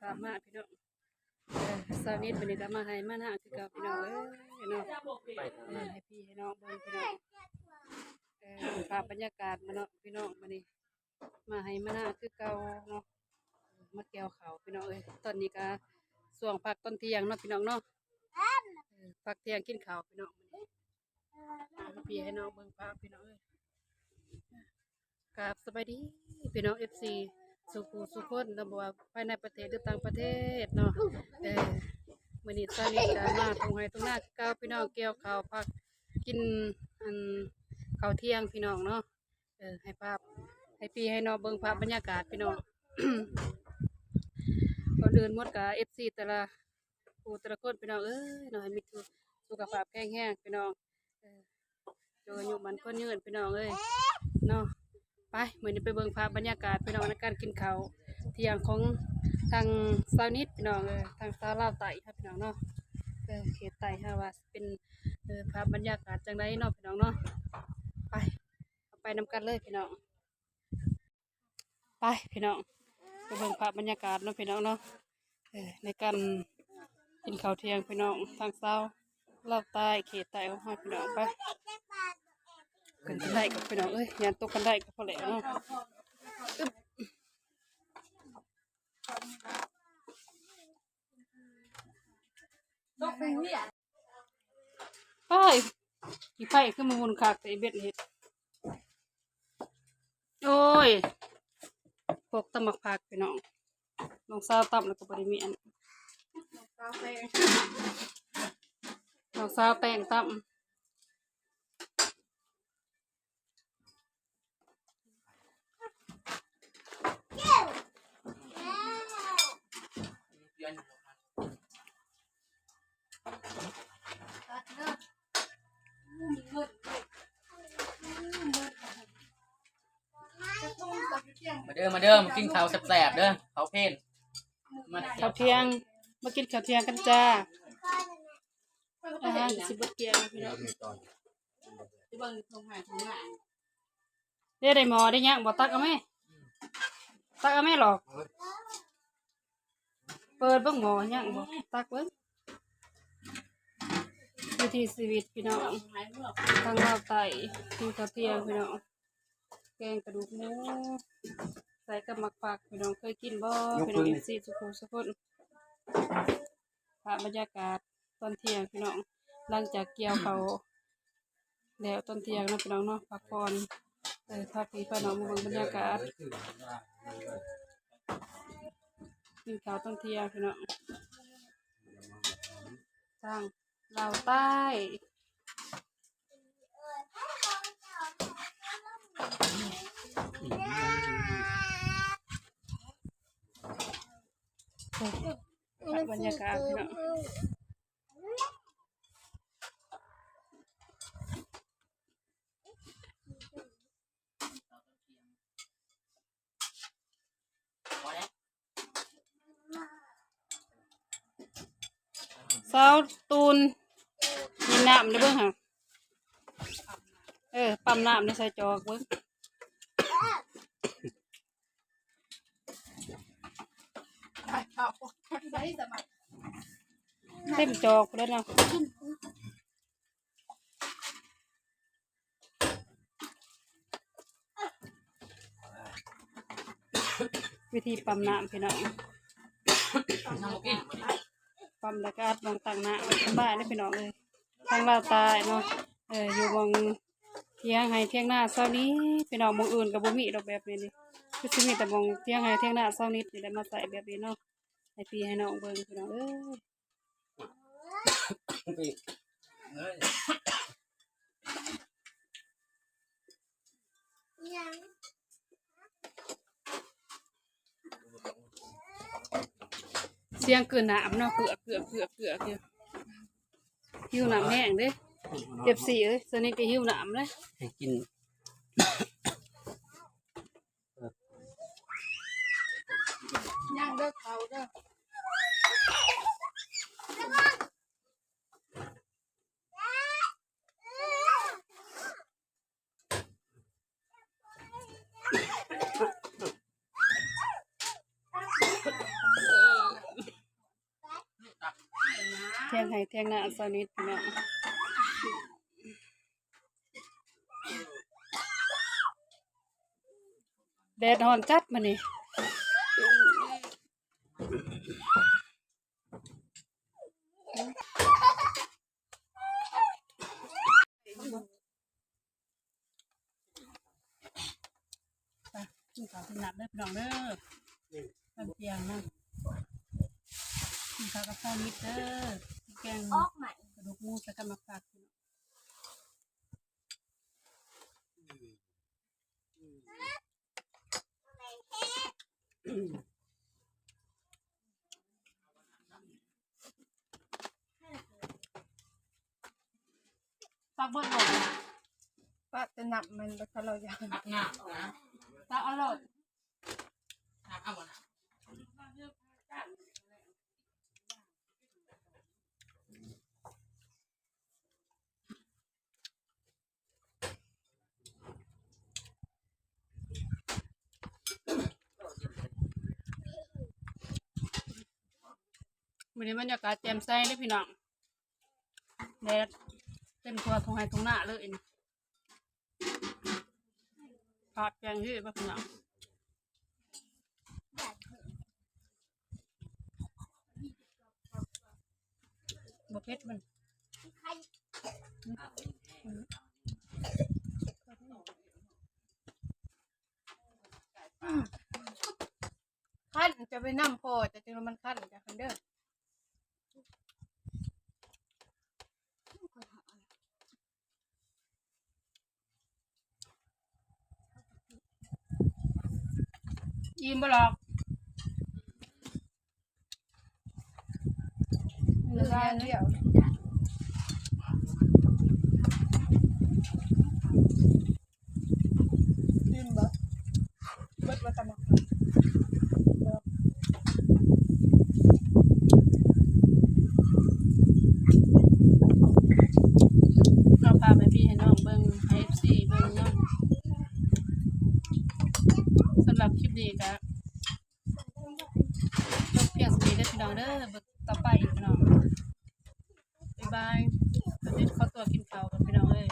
ພາບມາພີ່ນ້ອງ ເອີ ຊາວນິດມື້ນີ້ກໍມາໄຮ່ມານາຄືເກົ່າພີ່ນ້ອງເອີຍເນາະ ເອີ ໃຫ້ພີ່ໃຫ້ນ້ອງເບິ່ງພີ່ນ້ອງ ເອີ ພາບບັນຍາກາດມື້ເນາະພີ່ນ້ອງ ມື້ນີ້ມາໄຮ່ມານາຄືເກົ່າເນາະ ມາກ່ຽວເຂົ້າພີ່ນ້ອງເອີຍ ຕອນນີ້ກໍຊ່ວງພັກຕອນທ່ຽງເນາະພີ່ນ້ອງເນາະ ເອີ ພັກທ່ຽງກິນເຂົ້າພີ່ນ້ອງ ໃຫ້ພີ່ໃຫ້ນ້ອງເບິ່ງພາບພີ່ນ້ອງເອີຍ ກາບສະບາຍດີພີ່ນ້ອງເອັຟຊີ ສູ່ຜູ້ສູ່ຄົນເນາະ ບໍ່ວ່າພາຍໃນປະເທດ ຫຼື ຕ່າງປະເທດເນາະ ເອີ ມື້ນີ້ຊາວນິດກໍມາທົ່ງໄຮ່ທົ່ງນາຄືເກົ່າພີ່ນ້ອງ ກ່ຽວເຂົ້າ ພັກກິນ ອັນ ເຂົ້າທ່ຽງພີ່ນ້ອງເນາະ ເອີ ໃຫ້ພາບ ໃຫ້ພີ່ໃຫ້ນ້ອງເບິ່ງພາບບັນຍາກາດພີ່ນ້ອງ ກ່ອນອື່ນໝົດກໍເອັຟຊີແຕ່ລະ ຜູ້ແຕ່ລະຄົນພີ່ນ້ອງເອີຍເນາະ ໃຫ້ມີສຸ ສຸຂະພາບແຂງແຮງພີ່ນ້ອງ ເອີ ຈົ່ງອາຍຸໝັ້ນຂວັນຍືນພີ່ນ້ອງເອີຍເນາະ ໄປ ມື້ນີ້ໄປເບິ່ງພາບບັນຍາກາດພີ່ນ້ອງ ໃນການກິນເຂົ້າທ່ຽງຂອງທາງຊາວນິດພີ່ນ້ອງເອີຍ ທາງຊາວລາວໃຕ້ເຮົາພີ່ນ້ອງເນາະ ເອີ ເຂດໃຕ້ເຮົາວ່າຊິເປັນ ເອີ ພາບບັນຍາກາດຈັ່ງໃດເນາະພີ່ນ້ອງເນາະ ໄປ ເຮົາໄປນຳກັນເລີຍພີ່ນ້ອງ. ໄປພີ່ນ້ອງ ໄປເບິ່ງພາບບັນຍາກາດເນາະພີ່ນ້ອງເນາະ ເອີ ໃນການກິນເຂົ້າທ່ຽງພີ່ນ້ອງ ທາງຊາວລາວໃຕ້ເຂດໃຕ້ຂອງເຮົາພີ່ນ້ອງ ໄປ ຂຶ້ນຄັນໄດກໍພີ່ນ້ອງເອີຍ ຍ່າງຕົກຄັນໄດກໍພໍແລ້ວເນາະ ອຶບ ໂອ້ຍ ຂີ້ໄຟຄືມາຫຸ່ນຄັກແຕ່ອີເບັດເຮັດ ໂອ້ຍ ພວກຕຳໝາກຜັກພີ່ນ້ອງ ນ້ອງສາວຕຳແລ້ວກໍບໍ່ໄດ້ມີອັນ ນ້ອງສາວແຕ່ງຕຳ. ມາເດີ ມາເດີ ມາກິນເຂົ້າແຊບໆເດີ ເຂົ້າເພນ ມາ ເຂົ້າທ່ຽງ ມາກິນເຂົ້າທ່ຽງກັນຈ້າ. ອາຫານຊິເບິດກ້ຽງແລ້ວພີ່ນ້ອງ ເດ້ ໄດ້ໝໍ້ໄດ້ຫຍັງບໍ່? ຕັກເອົາແມ່ ຕັກເອົາແມ່ຫຼອກ ເປີດເບິ່ງໝໍ້ຍັງບໍ່? ຕັກເບິ່ງ ວິຖີຊີວິດພີ່ນ້ອງ ທາງລາວໃຕ້ ກິນເຂົ້າທ່ຽງພີ່ນ້ອງ ແກງກະດູກໝູ ໃສ່ກັບໝາກຜັກ ພີ່ນ້ອງເຄີຍກິນບໍ່? ພີ່ນ້ອງເອັຟຊີ ສຸຂູສຸຄົນ ພາບບັນຍາກາດຕອນທ່ຽງພີ່ນ້ອງ ຫຼັງຈາກກ່ຽວເຂົ້າແລ້ວຕອນທ່ຽງເນາະ ພີ່ນ້ອງເນາະ ພັກຜ່ອນ ເອີ ພາພີ່ພານ້ອງມາເບິ່ງບັນຍາກາດກິນເຂົ້າຕອນທ່ຽງພີ່ນ້ອງ ທາງ ລາວໃຕ້ ບັນຍາກາດພີ່ນ້ອງ ສາວຕູນ ກິນນ້ຳເດີເບິ່ງຫາ ເອີ ປ້ຳນ້ຳໃສ່ຈອກເບິ່ງ ເຕັມຈອກພຸ້ນແຫຼະເນາະ. ວິທີປ້ຳນ້ຳພີ່ນ້ອງ ປ້ຳແລ້ວກໍອັດໝ່ອງຕັກນ້ຳ ສະບາຍເລີຍພີ່ນ້ອງເອີຍ ທາງລາວໃຕ້ເນາະ ເອີ ຢູ່ໝ່ອງຖຽງໄຮ່ຖຽງນາຊາວນິດພີ່ນ້ອງ ໝ່ອງອື່ນກໍບໍ່ມີດອກແບບນີ້ນີ້ ຄືຊິມີແຕ່ໝ່ອງຖຽງໄຮ່ຖຽງນາຊາວນິດນີ້ແຫຼະ ມາໃຊ້ແບບນີ້ເນາະ ໃຫ້ພີ່ໃຫ້ນ້ອງເບິ່ງພີ່ນ້ອງເອີຍ. ສຽງຄືນ້ຳເນາະ ເກືອກໆໆໆ ຢູ່ ຫິວນ້ຳແຮງເດ້ ເອັຟຊີເອີຍ ຊະນິດກໍຫິວນ້ຳເດ້ ໃຫ້ກິນ. ຍ່າງເດີເຂົ້າເດີ. ເອີ ຖຽງໄຮ່ຖຽງນາຊາວນິດພີ່ນ້ອງ ແດດຮ້ອນຈັດມື້ນີ້. ໄປ ກິນເຂົ້າກິນນ້ຳເດີພີ່ນ້ອງເດີ ຕອນທ່ຽງນະ ກິນເຂົ້າກັບຊາວນິດເດີ ແກງກະດູກໝູໃສ່ກັບໝາກຜັກ. ຕັກເບິດບໍ່? ປະແຕ່ນ້ຳມັນ ແລ້ວກໍເຮົາຢາກ ຕັກນ້ຳນະ ຕັກເອົາໂລດ ຕັກເອົາບໍ່ນະ? ມື້ນີ້ບັນຍາກາດແຈ່ມໃສເດ້ພີ່ນ້ອງ ແດດເຕັມທົ່ວທົ່ງໄຮ່ທົ່ງນາເລີຍນີ້ ທາດແກງເຫັດບໍ່ພີ່ນ້ອງ? ບໍ່ເຜັດມັນ ອືມ ຄັນຈະໄປນຳພໍ່ ຈະ ຈັ່ງວ່າມັນຄັນ ຈະຄັນເດີ. ອີ່ມບໍ່ລອກ? ເຫຼືອອັນດຽວ. ອີ່ມບໍ່? ເບິດວ່າຕຳບັກຫຸ່ງ. ເອົາພາບໃຫ້ພີ່ໃຫ້ນ້ອງເບິ່ງ ໃຫ້ເອັຟຊີເບິ່ງເນາະ. ສຳລັບຄລິບນີ້ກະຈົບພຽງສ່ຳນີ້ເດີພີ່ນ້ອງເດີ ເບິ່ງຕໍ່ໄປອີກພີ່ນ້ອງ. ບາຍບາຍ ຕອນນີ້ຂໍຕົວກິນເຂົ້າກ່ອນພີ່ນ້ອງເອີຍ.